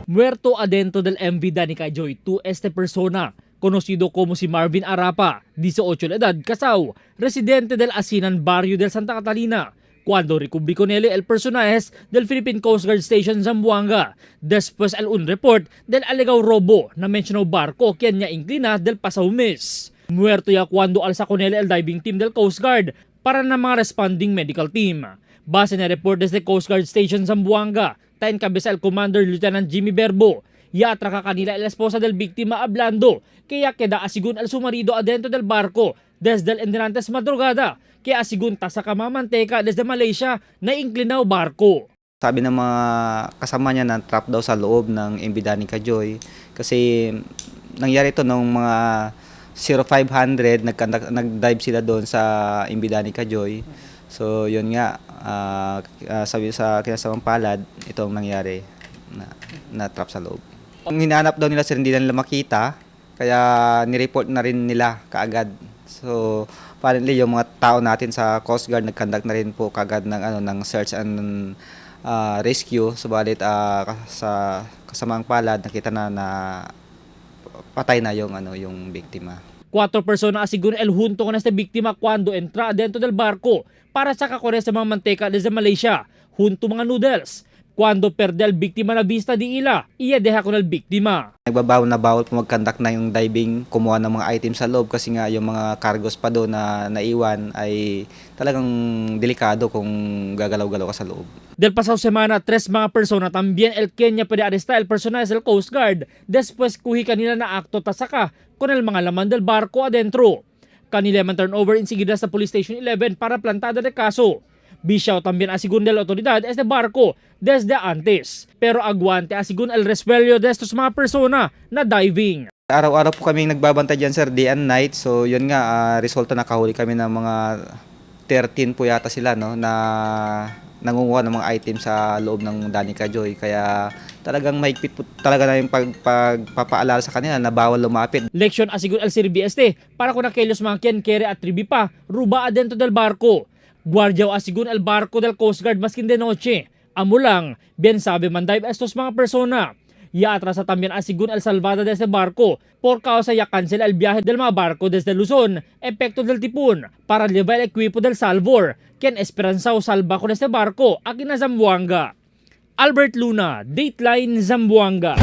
Muerto adentro del MV Danica Joy 2 este persona, conocido como si Marvin Arapa, 18 de edad, casao, residente del Asinan Barrio del Santa Catalina. Cuando recubrí con él el personaje del Philippine Coast Guard Station Zamboanga. Después el un report del alegado robo na mencionó barco quien niya inclina del pasado mes. Muerto ya cuando alza con él el diving team del Coast Guard para na mga responding medical team. Base na report desde Coast Guard Station Zamboanga, ta encabeza el Commander Lieutenant Jimmy Berbo. Ya atraca kanila el esposa del víctima hablando que ya queda asigun al su marido adentro del barco desde el enderantes madrugada que asigun ta sa kamamanteca desde Malaysia na inclinaw barco. Sabi ng mga kasama niya na trap daw sa loob ng MV Danica Joy kasi nangyari ito nung mga 0500 nag-dive sila doon sa MV Danica Joy. So yun nga, sabi sa kinasamang palad, ito ang nangyari na, na trap sa loob. Ang hinahanap daw nila sir, hindi na nila makita kaya nireport na rin nila kaagad. So apparently yung mga tao natin sa Coast Guard nag-conduct na rin po kaagad ng ano ng search and rescue, subalit sa kasamaang palad nakita na na patay na yung ano yung biktima. Cuatro personas asigun el junto con esta víctima cuando entra adentro del barco para sa sa mga manteca desde Malaysia, junto mga noodles. Cuando perde el víctima na vista di ila, iya deja con el víctima. Nagbabawal na bawal po mag-conduct na yung diving, kumuha ng mga items sa loob kasi nga yung mga cargos pa doon na naiwan ay talagang delikado kung gagalaw-galaw ka sa loob. Del pasado semana, tres mga persona también el Kenya puede arrestar el personal del Coast Guard después kuhi kanila na acto tasaka con el mga laman del barco adentro. Kanila man turnover enseguida sa Police Station 11 para plantada de caso. Bisyaw también asigun de la autoridad este barco desde antes. Pero aguante asigun el respuelio de estos mga persona na diving. Araw-araw po kaming nagbabantay dyan sir, day and night. So yun nga, resulta nakahuli kami ng mga 13 po yata sila, no, na nangunguha ng mga item sa loob ng Danica Joy. Kaya talagang mahigpit po talaga na yung pagpapaalala sa kanila na bawal lumapit. Leksyon asigun el sirbi este para con aquellos mga quien quiere atribi pa ruba adentro del barco. Guardia asigun el barco del Coast Guard maskin de noche. Amo lang, bien sabe man dive estos mga persona. Ya atrasa también asigun el salvada de este barco por causa ya cancela el viaje del mga barco desde Luzon, epekto del tipun, para llevar el equipo del Salvor, quien esperanzao salva con este barco aquí na Zamboanga. Albert Luna, Dateline Zamboanga.